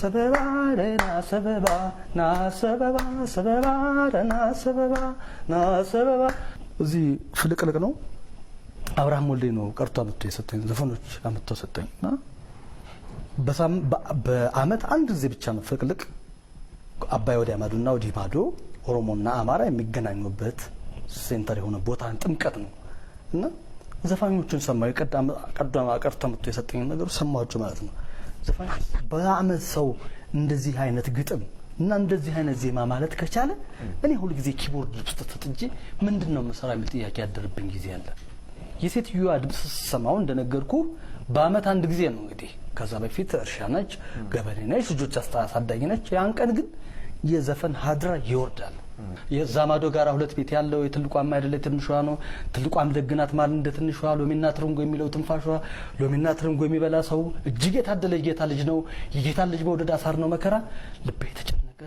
ሰበባ ና ሰበባ ና ሰበባ ሰበባ ና ሰበባ ና ሰበባ። እዚህ ፍልቅልቅ ነው። አብርሃም ወልዴ ነው ቀርቶ አምጥቶ የሰጠኝ፣ ዘፈኖች አምጥቶ ሰጠኝ። እና በአመት አንድ ጊዜ ብቻ ነው ፍልቅልቅ አባይ ወዲያ ማዶና ወዲህ ማዶ ኦሮሞና አማራ የሚገናኙበት center የሆነ ቦታ ጥምቀት ነው። እና ዘፋኞቹን ሰማሁ። ቀርቶ አምጥቶ የሰጠኝ ነገሩ ሰማኋቸው ማለት ነው። ዘፋኞች በአመት ሰው እንደዚህ አይነት ግጥም እና እንደዚህ አይነት ዜማ ማለት ከቻለ እኔ ሁል ጊዜ keyboard ውስጥ ተጥጄ ምንድን ነው የምሰራ የሚል ጥያቄ ያደረብኝ ጊዜ አለ። የሴትዮዋ ድምፅ ስሰማው እንደነገርኩ በአመት አንድ ጊዜ ነው እንግዲህ። ከዛ በፊት እርሻ ነች፣ ገበሬ ነች፣ ልጆች አሳዳጊ ነች። ያን ቀን ግን የዘፈን ሀድራ ይወርዳል። የዛ ማዶ ጋራ ሁለት ቤት ያለው የትልቋም አይደለ ትንሿ ነው። ትልቋም ደግናት ማለት እንደ ትንሿ ሎሚና ትርንጎ የሚለው ትንፋሿ፣ ሎሚና ትርንጎ የሚበላ ሰው እጅግ የታደለ የጌታ ልጅ ነው። የጌታ ልጅ መውደድ አሳር ነው መከራ። ልቤ የተጨነቀ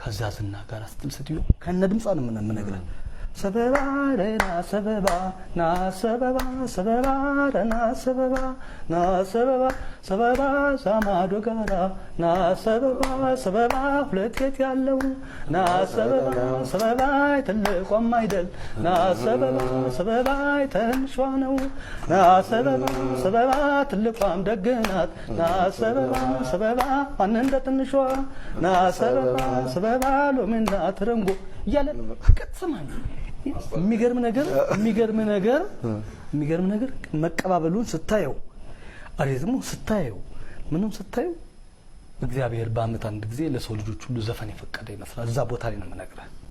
ከዛ ዝና ጋር ስትል ሴትዮ ከነ ድምጿ ነው የምነግርህ። ሰበባ ና ሰበባ ና ሰበባ ሰበባ ና ሰበባ ና ሰበባ ሰበባ ዛማዶ ጋራ ና ሰበባ ሰበባ ሁለት ቤት ያለው ና ሰበባ ሰበባ ትልቋም አይደል ና ሰበባ ሰበባ ትንሿ ነው ና ሰበባ ሰበባ ትልቋም ደግ ናት ና ሰበባ ሰበባ ማን እንደ ትንሿ ና ሰበባ ሰበባ ሎሚና ትርንጎ እያለ ቀጥ። የሚገርም ነገር መቀባበሉን ስታየው፣ rhythm ኡ ስታየው፣ ምንም ስታየው እግዚአብሔር በአመት አንድ ጊዜ ለሰው ልጆች ሁሉ ዘፈን የፈቀደ ይመስላል። እዛ ቦታ ላይ ነው የምነግርህ።